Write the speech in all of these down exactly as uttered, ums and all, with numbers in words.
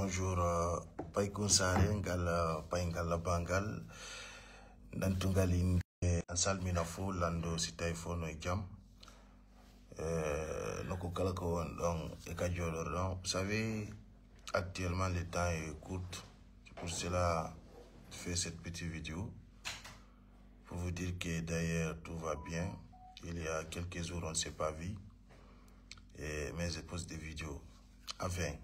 Bonjour, euh, Paykun Saare, ngal, euh, Payngal Bangal, Dantungal Inde, an salmina fo, lando si tawi fo no e jam. Euh, nokku kala ko won ɗon e ka jooɗor ɗon. Vous savez, actuellement, le temps est court. C'est pour cela que je fais cette petite vidéo. Pour vous dire que d'ailleurs, tout va bien. Il y a quelques jours, on ne s'est pas vu. Et, mais je pose des vidéos. Enfin,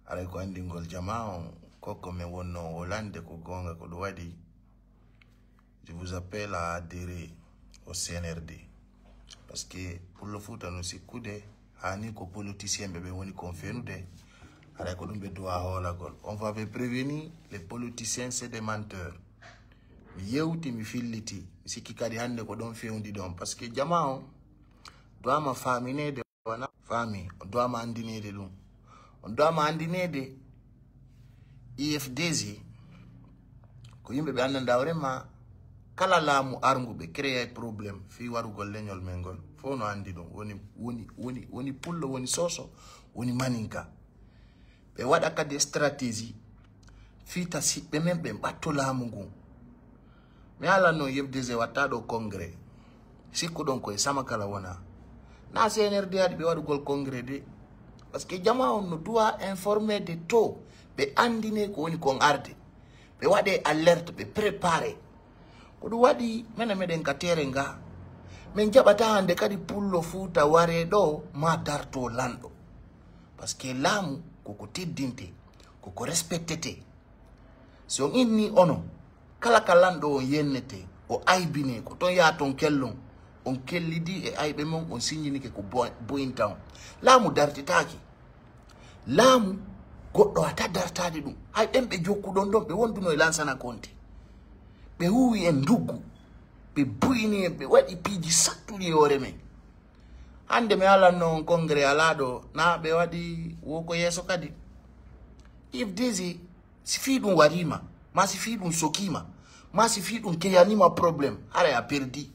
aray ko anndingol jamaa on, ko ko men wonno wolande ko goonga ko ɗum waɗi. Je vous appelle à adhérer au C N R D. Parce que pour le Fouta no sikkude, hani ko politicien ɓe ɓe woni kon fenude, aray ko ɗum ɓe duwa hoolagol. On va prévenir les politiciens, c'est des menteurs. Mi yewti, mi filliti, mi sikki kadi hannde ko ɗon fewndi ɗon. Parce que jamaa on duwama faaminede. Wana faami, on duwama andineede ɗum. On duwama andineede I F D G, ko yimɓe ɓe anndanɗaa hoore ma, kala laamu arngu ɓe créé problème fii warugol leñol men ngol. Fof no anndi ɗum. Woni, woni, woni, woni pullo, woni soso, woni maninka. Ɓe waɗa kadi stratégie fii ta siɓɓe men ɓe ɓatto laamu ngun. Mi haalan non, F D G watta ɗo congrès. Sikkuɗon ko e sama kala wona. Na C N R D haɗi ɓe waɗugol congrès de. Parce que jamaa on no duwa informé de tout. Ɓe andine ko woni kon arde. Ɓe waɗe alerte, ɓe préparé. Ko ɗum waɗi menen meɗen ka terrain nga. Min jaɓata hannde kadi pullo Fuuta waree ɗo ma darto lanɗo. Parce que laamu koko teddinte, koko respectete. Si on inni onon, kala ka lanɗo on yennete, o aybine, ko ton yaa ton kellon, on kellidi e ayɓe mon, on siññinike ko bo-, boyinta on. Laamu dartitaaki. Laamu goɗɗo wata dartaade ɗum. Hay ɓen ɓe jokkuɗon ɗon, ɓe wonduno e Lansana Konte. Ɓe huwi en nduggu, ɓe buyini en, ɓe waɗi piiji sattuɗi e hoore men. Hannde mi alanno on congrès alaa ɗo, na ɓe waɗi wo ko yeeso kadi. If disi, si fii ɗum wariima, ma si fii ɗum sokiima, ma si fii ɗum keyaniima problème, haray a perdi.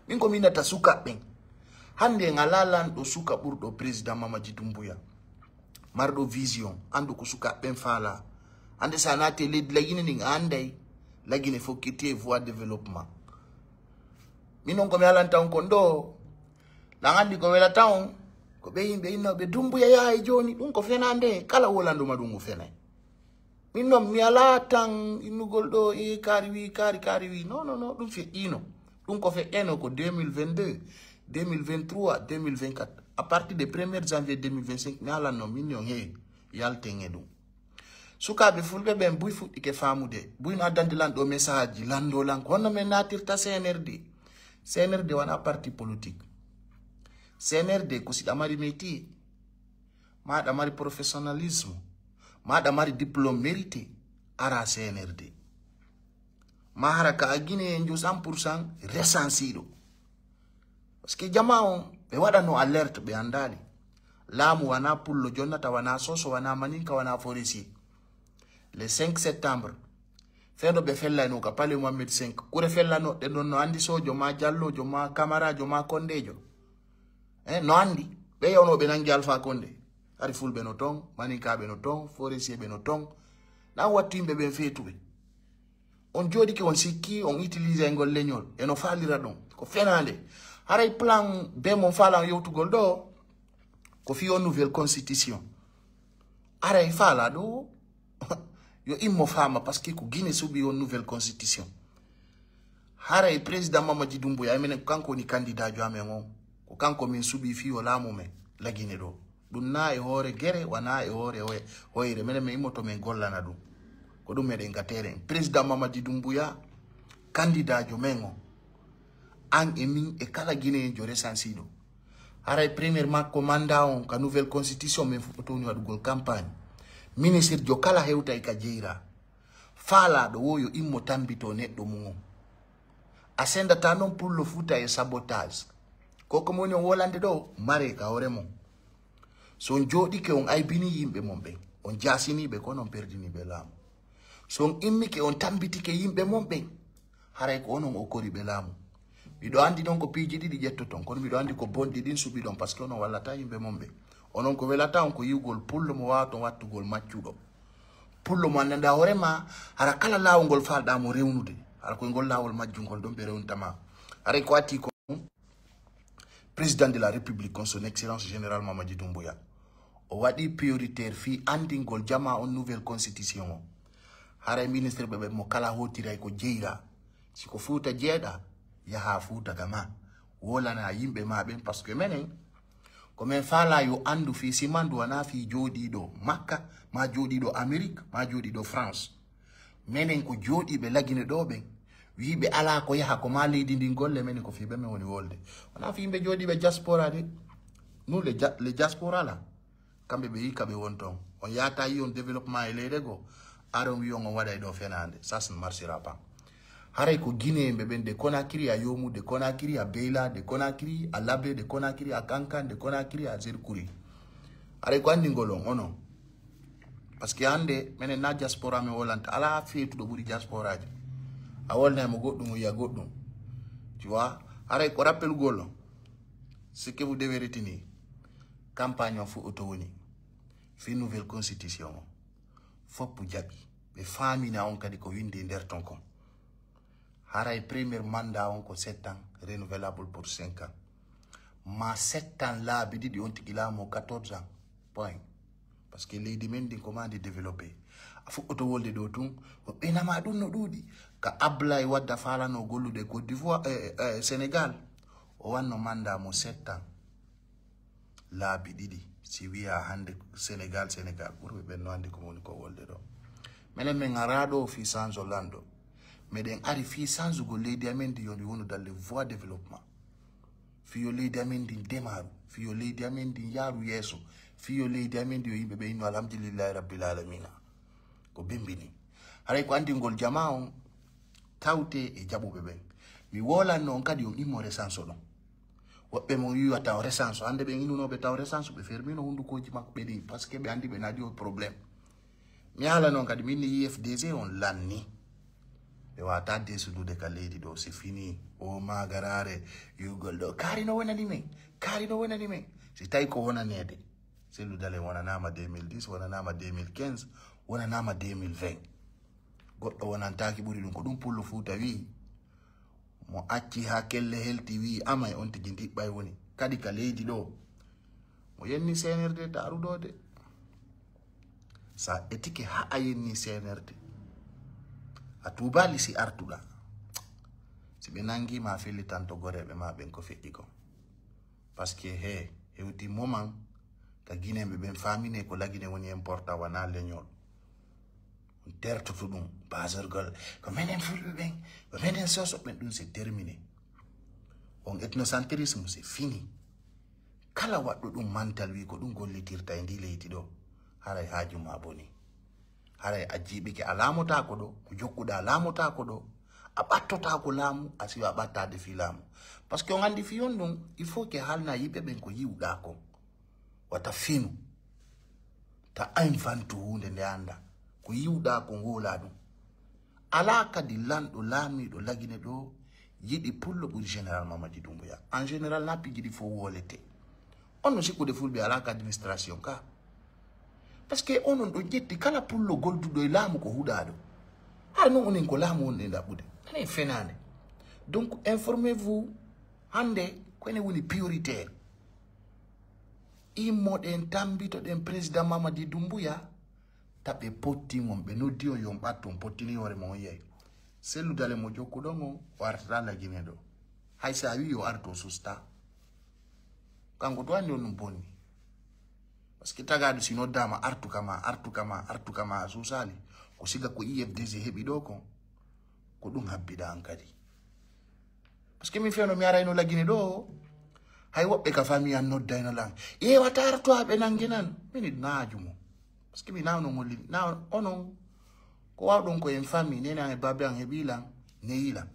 Min ko mi innata sukaaɓe ɓen. Hannde en alaa lanɗo suka ɓurɗo président Mamadi Doumbouya. Marɗo vision, anndu ko sukaaɓe ɓen faalaa. Hannde si a naati e leydi Lagine ndin, a annday Lagine fokkiti e voie développement. Min non ko mi alanta on kon ɗo, ɗan anndi ko welata on, ko ɓe yimɓe innooɓe Dumbuya yaha e jooni, ɗum ko fenaande, kala wolandu ma ɗum o fenay. Min non mi alaa tan innugol ɗo, e kaari wi, kaari, kaari wi. Non, non, non, ɗum feƴƴiino. Ɗum ko feƴƴayno ko deux mille vingt-deux, deux mille vingt-trois, deux mille vingt-quatre. À partir de premier janvier deux mille vingt-cinq, mi alanno min non, he, yalten e ɗum. Sukaaɓe fulɓe ɓen buy fuɗɗike faamude. Buy no addande lan ɗo message ji, lanndo lan ko honno men naatirta C N R D. C N R D wona parti politique. C N R D ko si ɗa mari métier, ma ɗa mari professionnalisme, ma ɗa mari diplôme mérité, ara C N R D. Ma hara ka a Guinéen jo cent pour cent recensiiɗo. Parce que jamaa on, ɓe waɗano alerte, ɓe anndaali. Laamu wanaa pullo jonnata, wanaa soso, wanaa maninka, wanaa forestier. Le cinq septembre, feno ɓe fellayno ka Palais Mohammed cinq. Kure fellanoɗe ɗon no anndi sojo, ma jallojo, ma kamaraajo, ma kondejo. Eh, no anndi. Ɓe yawno ɓe nangi Alpha Condé. Hari fulɓe no ton, maninkaaɓe no ton, forestier ɓe no ton. Nan wattu yimɓe ɓen feetuɓe. On jooɗike on sikki, on utilisay ngol leñol, e no faalira ɗon. Ko fenaande. Haray plan be mon faalan yewtugol ɗo, ko fii on nouvelle constitution. Haray faala ɗo, yo immo faama, parce que ko Guinée suɓi on nouvelle constitution. Haray président Mamadi Doumbouya, e menen ko kanko woni candidat jo amen on. Ko kanko min suɓi fii o laamu men, la Guinée ɗo. Ɗum na e hoore gere, wona e hoore hoy-, hoyre. Menen min immoto min gollana ɗum. Ko ɗum meɗen ka terrain. Président Mamadi Doumbouya, candidat jo men on. An e min e kala Guinéen jo recensiiɗo. Haray premier makko mandat on ka nouvelle constitution, min fuɗɗoto woni waɗugol campagne. Ministre jo kala hewtay ka jeyra. Faalaaɗo wo yo immo tambito neɗɗo mum on. A sendata non pullo Fuuta e sabotage. Ko ko moni on wolande ɗo, mare ka hoore mon. So on jooɗike on aybini yimɓe mon ɓen, on jaasini ɓe, kono on perdini ɓe laamu. So on immike on tambitike yimɓe mon ɓen, haray ko onon o kori ɓe laamu. Miɗo anndi non ko piiji ɗiɗi ƴettoton, kono miɗo anndi ko bonɗi ɗin suɓi ɗon, parce que onon wallata yimɓe mon ɓen. Onon ko welata on ko yi'ugol pullo mo waawata on wattugol maccuɗo. Pullo mo anndanɗaa hoore maa, hara kala laawol ngol faalɗaa mo rewnude, hara ko e ngol laawol majjungol ɗon ɓe rewnta ma. Haray ko ati ko Président de la République, kon son Excellence Général Mamadi Doumbouya, o waɗi prioritaire fii anndingol jamaa on nouvelle constitution on. Haray ministre ɓe ɓen mo kala hootiray ko jeyra. Si ko Fuuta jeyaɗaa, yahaa Fuuta ka maa. Woolanaa yimɓe maa ɓen, parce que menen, ko men faalaa yo anndu fii Simandou, wanaa fii jooɗiiɗo Makka, maa jooɗiiɗo Amérique, maa jooɗiiɗo France. Menen ko jooɗiiɓe Lagine ɗoo ɓen, wi'iiɓe alaa ko yaha, ko maa leydi ndin golle, menen ko fii ɓe men woni wolde. Wanaa fii yimɓe jooɗiiɓe diaspora de. Nous, les dia-, les diaspora là, kamɓe ɓe yi'i ka ɓe woni ton. On yahataa yi'on développement e leyɗe goo, aron wi'on on waɗay ɗoo fenaande. Ça, ça ne marchera pas. Haray ko Guinéen ɓe ɓen, de Conakry à Yomou, de Conakry à Beila, de Conakry à Labé, de Conakry à Kankan, de Conakry à Zerkouri. Haray ko anndingol on, onon. Parce que hannde, menen na diaspora men wolanta. Alaa feetuɗo ɓuri diasporaajo. A wolnay mo goɗɗum, o yi'a goɗɗum. Tu vois? Haray ko rappelugol on. Ce que vous devez retenir. Campagne on fof oto woni. Fii nouvelle constitution on. Foppu jaɓi. Ɓe faamina on kadi ko winndi e nder ton kon. Haray premier mandat on ko sept ans, renouvelable pour cinq ans. Maa sept ans laabi ɗiɗi, on tigi laamu quatorze ans. Point. Parce que leydi men ndin ko maa ndi développé. A fuɗɗoto wolde ɗoo tun, ko ɓe nama ɗum no ɗuuɗi. Ka Ablaye Wade faalano gollude Côte d'Ivoire, eh, eh, Sénégal. O wanno mandat mo sept ans. Laabi ɗiɗi, si wi'a hannde Sénégal, Sénégal, ɓurɓe ɓen no anndi ko woni ko wolde ɗoo. Menen men araa ɗoo fii sanso lanɗo. Meɗen ari fii sansugol leydi amen ndi yo ndi wonu dans les voies développement. Fii yo leydi amen ndin demaru. Fii yo leydi amen ndin yaaru yeeso. Fii yo leydi amen ndi yo yimɓe ɓe inno alhamdulillahi rabbil alamina. Ko bembini. Haray ko anndingol jamaa on tawte e jaɓuɓe ɓen. Mi woolanno on kadi on immo resanso ɗon. Woɓɓe mo wi'ata o resanso, hannde ɓen inunooɓe taw resanso, ɓe fermino hundukoji maɓɓe ɗin, parce que ɓe anndi ɓe naadi o problème. Mi haala non kadi, min ni U F D G on lanni. Ɓe wata desudude ka leydi ɗoo, c'est fini. O maagaraare, yugol ɗoo. Kaari no wonani men, kaari no wonani men. Si tawi ko wonaneede. Cellou Dalein wonanaama deux mille dix, wonanaama deux mille quinze, wonanaama deux mille vingt. Goɗɗo wonantaaki ɓuri ɗum. Ko ɗum Pullo Fuuta wi'i, mo acci haa kelle helti wi'i amay, on tigi ndiɓɓay woni. Kadi ka leydi ɗoo, mo yenni C N R D ta aru ɗoo de. Sa etike haa a yenni C N R D, a tuubaali si artuɗaa. Si ɓe nangii ma, a fellitanto goreeɓe ma ɓen ko feƴƴi kon. Parce que he hewti moment ka Guinéen ɓe ɓen faamine ko Lagine woni important, wanaa leñol. On tertoto ɗum, basorgol, ko menen Fulɓe ɓen, ko menen Soso ɓen, ɗum c'est terminé. On ethnocentrisme, c'est fini. Kala waɗɗo ɗum mental wi ko ɗum gollitirta e ndi leydi ɗoo, haray haaju ma boni. Haray a jiiɓike, a laamotaako ɗoo, ko jokkuɗaa laamotaako ɗoo, a ɓattotaako laamu, a siwa ɓattaade fii laamu. Parce que on anndi fii on ɗum, il faut que haalna yimɓe ɓen ko yi'uɗaa kon. Wata finu. Ta invente huunde nde anndaa. Ko yi'uɗaa kon, wowlaa ɗum. Alaa kadi lanɗo, laamiiɗo Lagine ɗoo yiɗi Pullo ɓuri Général Mamadi Doumbouya. En général, na piiji ɗi fof woolete. On no sikkude Fulɓe alaa ka administration ka. Parce que onon ɗo ƴetti kala Pullo golduɗo e laamu ko huɗaaɗo. Hara non onen ko laamu wonɗen ɗaɓɓude. Nane fenaande. Donc, informez-vous. Hannde, ko enen woni prioritaire. Immoɗen, tambitoɗen président Mamadi Doumbouya, ta ɓe potti mon, ɓe noddi on, yo on ɓattu, on pottini hoore mon, on yehi. Cellou Dalein mo jokkuɗon on, o artata Lagine ɗoo. Hay si a wi'i yo artu, o susta. Kanko to anndi on ɗum bonni. Parce que tagaaɗo si noddaama, artu ka ma, artu ka ma, artu ka ma, a suusaali. Ko siga ko U F D G heɓi ɗoo kon, ko ɗum habbiɗaa an kadi. Parce que min fewno mi arayno Lagine ɗoo, hay woɓɓe ka famille an noddayno lan. Ƴeewata artu haa ɓe nange nan. Min naaju mo. Parce que mi naawno ngol lin-, na onon ko waawɗon ko en famille, nene an e baabe an heɓi lan, neyi lan.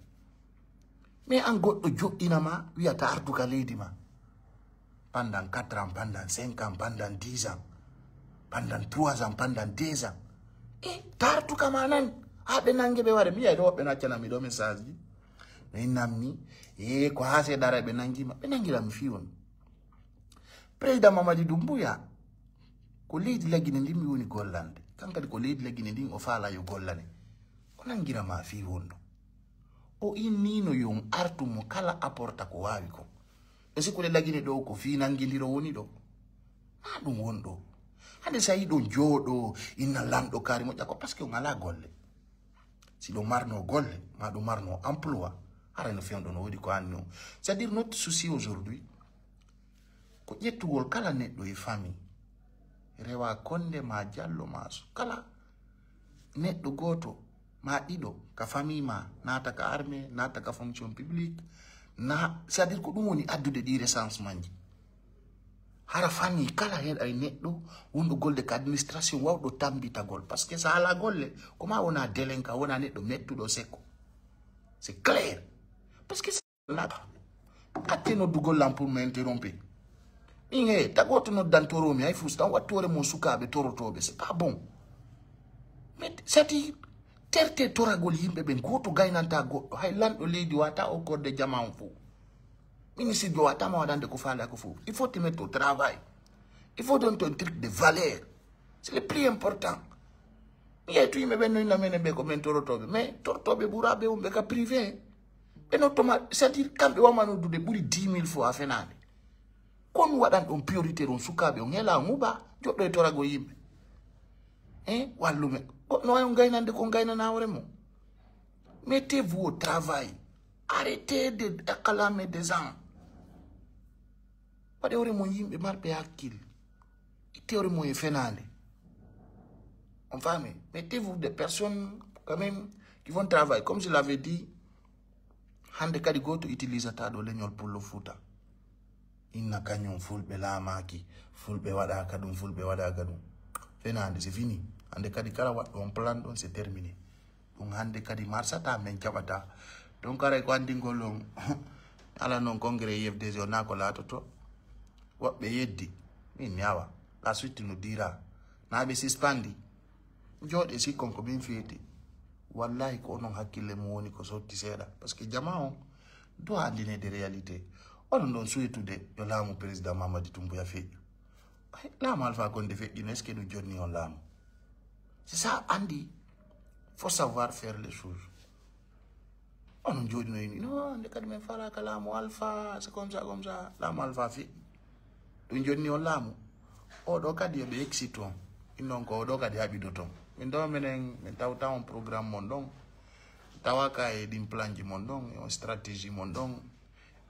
Mais an goɗɗo joɗɗina ma, wiyata artu ka leydi ma. Pendant quatre ans, pendant cinq ans, pendant dix ans, pendant trois ans, pendant deux ans. E ta artu ka ma nan, haa ɓe nange ɓe ware. Mi yiyay ɗo woɓɓe no accana mi ɗo message ji. No innammi, e ko haa seeɗa ara ɓe nangi ma, ɓe nangira mi fii on. Président Mamadi Doumbouya, Ko leydi Lagine ndin mi woni gollande. Kan kadi ko leydi Lagine ndin o faalaa yo gollane. O nangira ma fii honɗun? O inniino yo on artu mo kala apporta ko waawi kon. E si ko le Lagine ɗoo ko fii nangindiro woni ɗoo. Maa ɗun won ɗoo. Hande si a yiɗon jooɗoo inna lanɗo kaari moƴƴa ko parce que on alaa golle. Si ɗon marnoo golle, maa ɗon marnoo emploi, hara no fewndo no woodi ko anni on. C'est-à-dire notre souci aujourd'hui, ko ƴettugol kala neɗɗo e famille, rewa Konde ma Jallo ma so kala neɗɗo gooto ma ɗiɗo ka famille ma, naata ka armée, naata ka fonction publique, na, c'est-à-dire ko ɗum woni addude ɗi recensement ji. Hara famille kala hen ay neɗɗo wonɗo golde ka administration wawɗo tambitagol. Parce que sa ala golle, ko ma wona délinquant, wona neɗɗo mettuɗo sekko. C'est clair. Parce que Naka. Acce noddugol lan pour me interrompre. Min he, tagoto noddan toromi, hay fus, tan wattu hoore mon sukaaɓe torotooɓe, c'est pas bon. Mais c'est-à-dire, terte toragol yimɓe ɓen, gooto gaynanta goɗɗo, hay lanɗo leydi wata o korde jama on fof. Ministre jo wata ma waɗande ko faale ko fof. Il faut te mettre au travail. Il faut donner un truc de valeur. C'est le plus important. Mi yeytu yimɓe ɓen no inna menen ɓe ko men torotooɓe. Mais torotooɓe ɓuraaɓe wonɓe ka privé. Ɓe nottoma, c'est-à-dire kamɓe wawma noddude ɓuri dix mille fois fenaande. Kon waɗan ɗon priorité ɗon sukaaɓe on hela on huɓa, joɗɗo e torago yimɓe. Hein? Wallume. Goɗɗo no wawi on gaynande kon gaynana hoore mum. Mettez-vous au travail. Arrêtez de acclamer des gens. Waɗe hoore mon yimɓe marɓe hakkil. Itte hoore mon e fenaande. On faami? Mettez-vous des personnes quand même qui vont travailler. Comme je l'avais dit, hande kadi gooto utilisata ɗo leñol Pullo Fuuta. Inna kañum fulɓe laamaaki, fulɓe waɗaaka ɗum, fulɓe waɗaaka ɗum. Fenaande, c'est fini. Hande kadi kala waɗɗo on plan ɗon, c'est terminé. Ɗum hande kadi marsata, men jaɓata. Donc haray ko anndingol on, ala noon congrès U F D G o naa ko laatoto. Woɓɓe yeddi, min mi awa. La suite no dira. Naa ɓe sispandi. Jooɗe sikkon ko min feeti. Wallahi ko onon hakkille mum woni ko sotti seeɗa. Parce que jama on doit anndinede réalité. Onon ɗon suwetude yo laamu président Mamadi Doumbouya feƴƴu. Ay, laamu Alpha Condé feƴƴino, est-ce que ɗum jonni on laamu? C'est ça, anndi. Faut savoir faire les choses. Onon jooɗino ini, non, nde kadi men faalaka laamu Alpha, c'est comme ça, comme ça. Laamu Alpha feƴƴi. Ɗum jonni on laamu. Oɗo kadi yo ɓe exit on. Innon ko oɗo kadi haɓidoton. Min ɗo menen, min tawta on programme mon ɗon. Tawaka e ɗin plan ji mon ɗon, e on stratégie mon ɗon,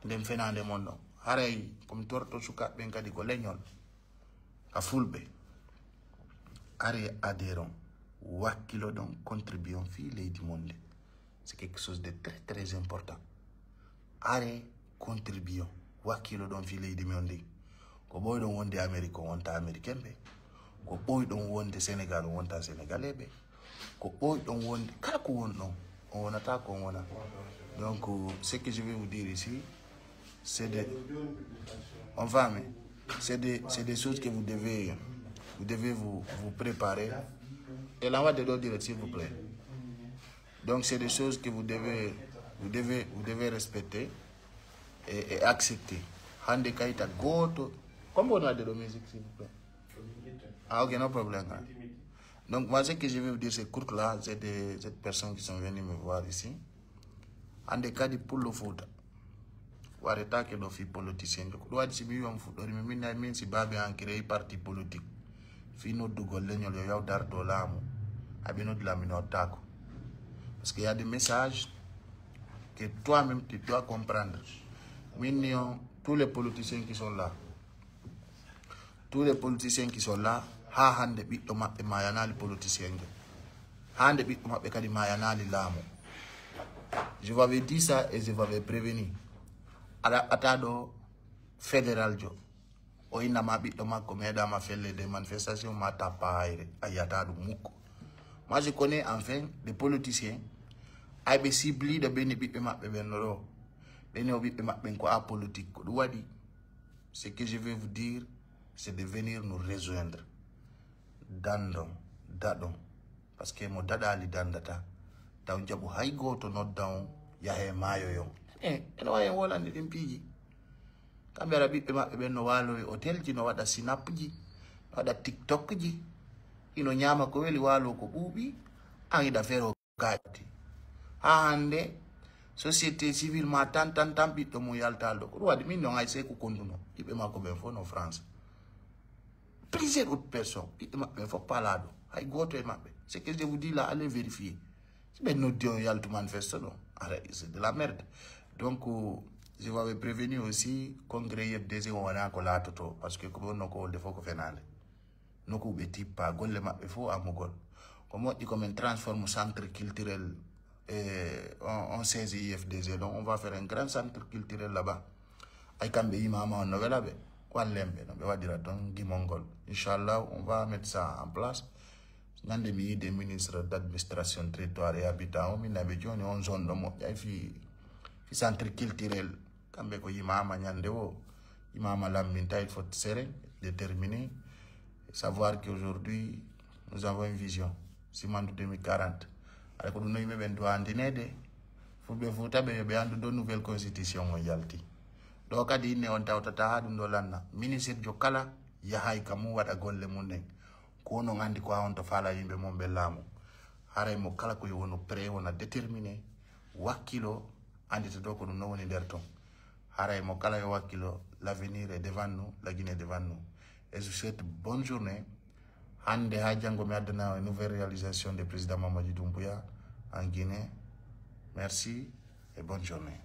nden fenaande mon ɗon. Haray, ko mi torto sukaaɓe ɓen kadi ko leñol. Ka fulɓe, are adhéron, wakkiloɗon, contribuon fii leydi mon ndi. C'est quelque chose de très, très important. Are contribuon, wakkiloɗon fii leydi mon ndi. Ko ɓooyɗon wonde Amérique, on wonta Américain ɓe. Ko ɓooyɗon wonde Sénégal, on wonta Sénégalais ɓe. Ko ɓooyɗon wonde, kala ko wonɗon, on wonata ko on wona. Donc, ce que je vais vous dire ici, c'est de, on va, mais c'est des, c'est des choses que vous devez, vous devez vous, vous préparer. Et là, on va te dire, s'il vous plaît. Donc, c'est des choses que vous devez, vous devez, vous devez respecter et, et accepter. Hande kayta goto. Combien on a de la musique, s'il vous plaît? Ah, ok, no problème. Donc, moi, ce que je vais vous dire, c'est court là, c'est des, cette personne qui sont venus me voir ici. Hande kadi Pullo Fuuta. Waretaake ɗo fii politicien. Ko ɗum waɗi si mi wi'on fuɗɗori mi, min, min si baabe an créé parti politique. Fii noddugol leñol yo yaw darto laamu. Aɓe noddi laamu mi nottaako. Parce qu'il y a des messages que toi-même tu dois comprendre. Min ni on, tous les politiciens qui sont là, tous les politiciens qui sont là, haa hannde ɓiɗɗo maɓɓe maayanaali politicien jo. Haa hannde ɓiɗɗo maɓɓe kadi maayanaali laamu. Je vous avais dit ça et je vous avais prévenu. Aɗa ata ɗo fédéral jo. O innama ɓiɗɗo makko meeɗama felle des manifestations ma tappa hayre. A yiyata ɗum mukko. Moi, je connais enfin des politiciens. Ay ɓe cibliɗo ɓeni ɓiɓɓe maɓɓe ɓen no ɗo. Ɓeni o ɓiɓɓe maɓɓe ko a politique. Ko ɗum waɗi. Ce que je vais vous dire, c'est de venir nous rejoindre. Dandon, daɗon. Parce que mo daɗali dandata. Taw jaɓu hay gooto nodda on yahe maayo yon. Eh, ene wawi en wolande ɗin piiji. Kamɓe ara ɓiɓɓe maɓɓe ɓen no waalowi hôtel ji, no waɗa sinap ji. Waɗa TikTok ji, hino ñaama ko weli, waaloo ko ɓuuɓi, an hiɗa feroo kadi. Haa hannde, société civile ma tan, tan, tan, ɓiɗɗo mum yaltaali ɗoo. Ko ɗum waɗi min non hay Seeku Kondu non, ɓiɓɓe makko ɓen fof no France. Plusieurs autres personnes, ɓiɓɓe maɓɓe ɓen fof paalaa ɗoo. Hay gooto e maɓɓe. Ce que je vous dis là, allez vérifier. Si ɓe noddi on yaltu manifeste ɗoo, ara, c'est de la merde. Donc, euh, je vous avais prévenu aussi, congrès U F D G o wonaa ko laatotoo, parce que ko ɓe wonnoo ko wolde fof ko fenaande. Nokku ɓe tippa, golle maɓɓe fof amugol. Ko moƴƴi ko men transforme centre culturel, eh, on, on siège U F D G. Donc, on va faire un grand centre culturel là-bas. Ay kamɓe imaama on no wela ɓe, wallen ɓe no ɓe waɗira ton gimol ngol. Inchallah, on va mettre ça en place. Ñande mi yiide ministre d'administration, territoire et habitat o, min naɓe jooni on zone ɗo moƴƴay fi, fi centre culturel. Kamɓe ko imaama ñande o, imaama lamminta, il faut serein, déterminé, savoir qu'aujourd'hui, nous avons une vision, Simandu deux mille quarante. Aɗa ko ɗum no yimɓe ɓen duwa andineede, fulɓe Fuuta ɓe, yo ɓe anndu ɗo nouvelle constitution on yalti. Ɗo kadi inne on tawtata haa ɗum ɗo lanna. Ministirjo kala yahay ka mum waɗa golle mum ɗen. Ko onon anndi ko haa on to faala yimɓe mon ɓe laamu. Haray mo kala ko yo wonu prêt, wona déterminé, wakkilo, anndita ɗo ko ɗum no woni nder ton. Haray mo kala yo wakkilo, l'avenir est devant nous, la Guinée est devant nous. Et je vous souhaite bonne journée. Hannde haa janngo mi addana une nouvelle réalisation de président Mamadi Doumbouya en Guinée. Merci et bonne journée.